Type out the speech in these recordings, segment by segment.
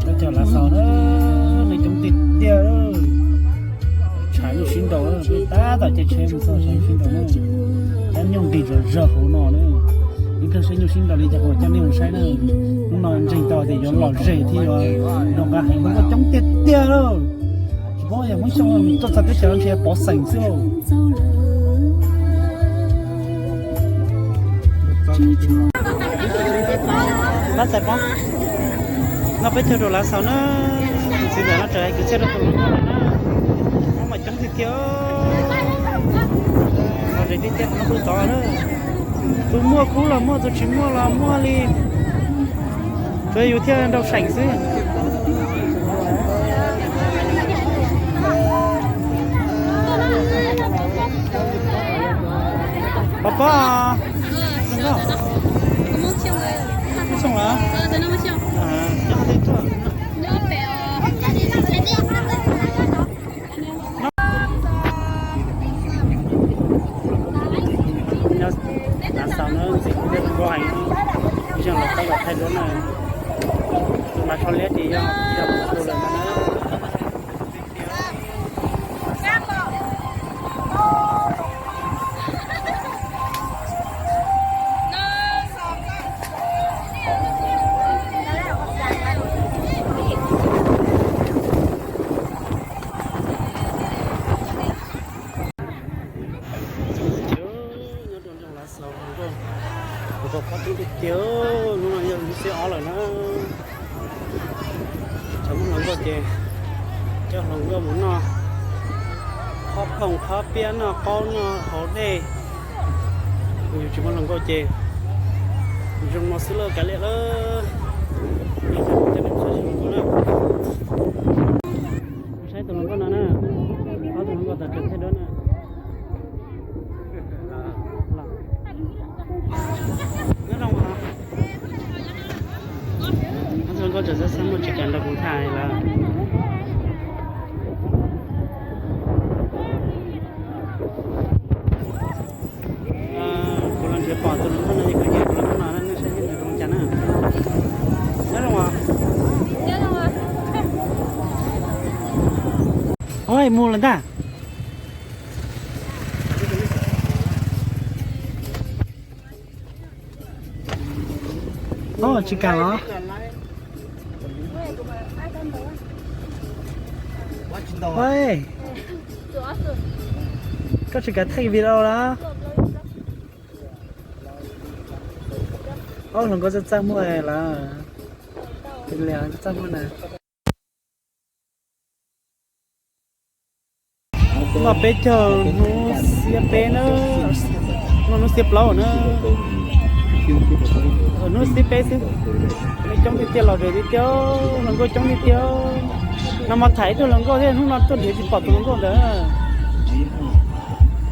Cov lav xaus na, neeg coob tiag tiag. Tshav nyuj sib nraus, peb tab tom caij tsheb mus txog tshav nyuj sib nraus na. Cab nyuj nqis zom zaws hauv no na. Ib pliag saib nyuj sib nraus li cas kuv coj nej mus saib na. Hnub no ntseeg tau tias yuav lom zem thiab yuav nrov nqa heev, hluas nkauj coob tiag tiag lauj. Tsis paub yog Hmoob Xyooj tuaj txog teb chaws no ntshe pov xeem xwb lauj. Pab txais pob, no peb caug rau lav xaus na. Tus txiv ntawm no tseem hais kwv txhiaj rau tus hluas nkauj no na. Hmoob mas coob tiag tiag. Lom zem tiag tiag, no pw tod na. Tus muaj kub los muaj, tus tsis muaj los muaj li. Tsuas yus thiaj nrau seem xwb. Pov pob, Xyooj los? Nyob qhov twg tuaj? Nyob lav xaus na, ntxim hlub thiab zoo nkauj heev. Ib zaug los tau los thaij duab na. Tus mas tsho liab ces yog yog tus lawm ntag na. Nyob rau nroog Lav Xaus, kuv pom phob coob tiag tiag, hnub no yog lub xiab ob lawm na. Thaum muaj hluas nkauj ces coj hluas nkauj mus noj phob phooj phob piab, noj qaub noj hauv dej. Yus tsis muaj hluas nkauj ces zoo no xwb lawm, kav liam lawm. Saib tus hluas nkauj no na, ob tug hluas nkauj tod tseem thaij duab na. Nyob zoo os. Ob tug hluas nkauj tseem xav xav muaj tsis kam nrog kuv tham lawm. Kuv los nrhiav pom tus hluas nkauj no, kuv nrhiav tus hluas nkauj no, nej saib nws zoo cas na. Nyob zoo os. Ua mus lawm ntag. Tsis kam los? Koj tsis kam thaij video los? Ob hluas nkauj txaj txaj muag lawm. Li txaj muag na. Noj peb caug hnub xiab peb na, noj hnub xiab plaub na. Hnub xiab peb xwb. Neeg coob tiag tiag, lom zem tiag tiag, hluas nkauj coob tiag tiag. No mas tham ib tug hluas nkauj thiab, hnub no tuaj nrhiav tsis pom tus hluas nkauj ntawd.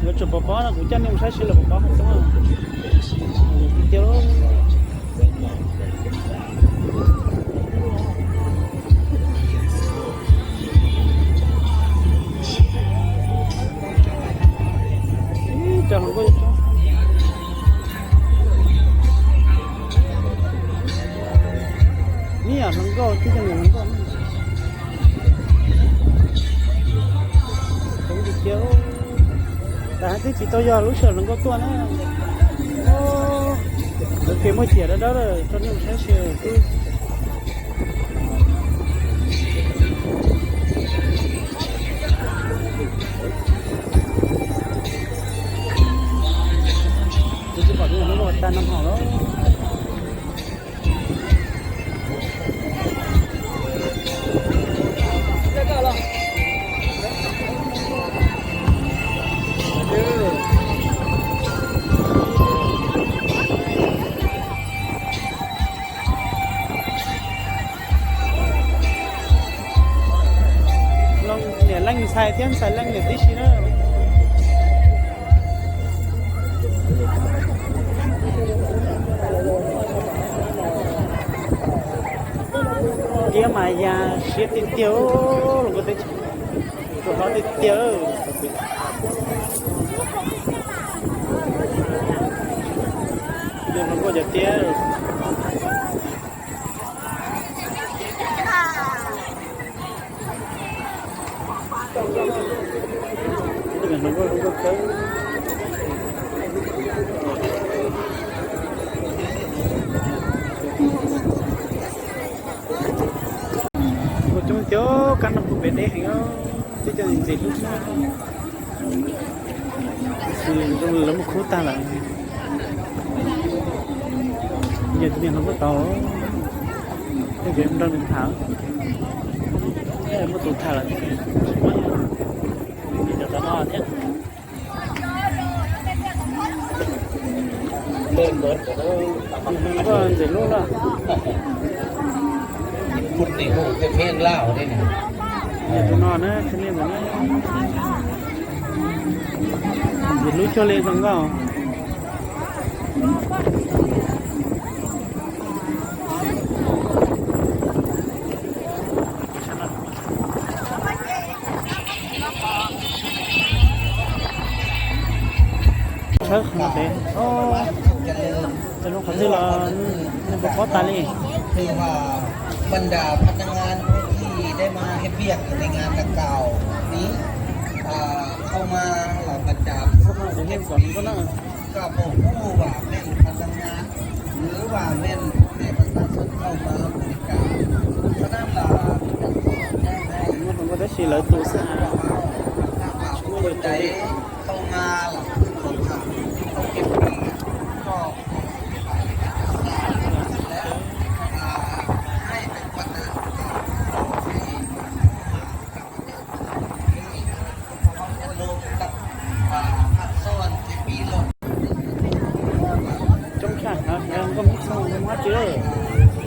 Yuav tsum pom pom no, kuv coj nej mus saib seb lawv pom pom hais coob tiag tiag. Ib co hluas nkauj, ib yam hluas nkauj tib co niam hluas nkauj. Coob tiag tiag. Tam hais twb tsis tau yog lub sij hawm hluas nkauj tuaj na. Lawv tias muaj ciam dawb dawb lawm, tso nej mus saib seb twb. Twb tsis pom tus hluas nkauj tag nrho lawm. Niam leej ntxhais thiab ntxhais leej niam tib si na. Iab mas ya siab tiag tiag, los koj teb chaws rau hlob tiag tiag. Yog hluas nkauj cov tiab. Deb heev, twb coj ntses hlub xwb, tab sis zoo li lawv muab khub tag lawm. Yog tus niag hluas nkauj tau, tej kev nrog nws tham, muab tus tham lawm, tsis muab li cov tom no thiab. Nws koj ntxim hlub lawm. Kuj tis hu tej pheej laj li ne. Yog tus no na, tus niag ntawd na, ntxim hlub cuag li hluas nkauj. Tshawb qhov no pem, cov no qhov twg los nej puas paub tas li. คือบรรดาพนักงานผู้ที่ได้มาเฮ็ดเวียกอยู่ในงานดังกล่าวนี้ อ่า เข้ามาเหล่าบรรดาผู้ร่วมเฮ็ดวี ก็บ่ฮู้ว่าแม่นพนักงาน หรือว่าแม่นพ่อแม่ประชาชนเข้ามาบริการ ฉะนั้นล่ะ อยากขอแจ้งให้ Muaj hluas nkauj tab sis lawv tus xwb hais, tsis muaj lwm tus li. เข้ามาหลังคนทำเขาเก็บปีก็ขอให้ไปทราบและให้เป็นประธานต่อให้ Coob tshaj, nkauj muab xyoo nkauj muab dab tsi lawm.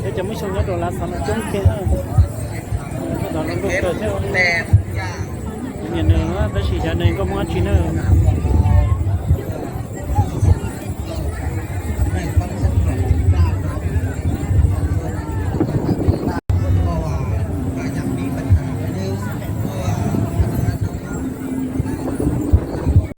Peb cov muab xyoo nyob rau Lav Xav no coob kiag na. Tab tom los nkauj kawg thiab. Kuv nyiam nws tab sis xyov nws nkauj muab dab tsi na.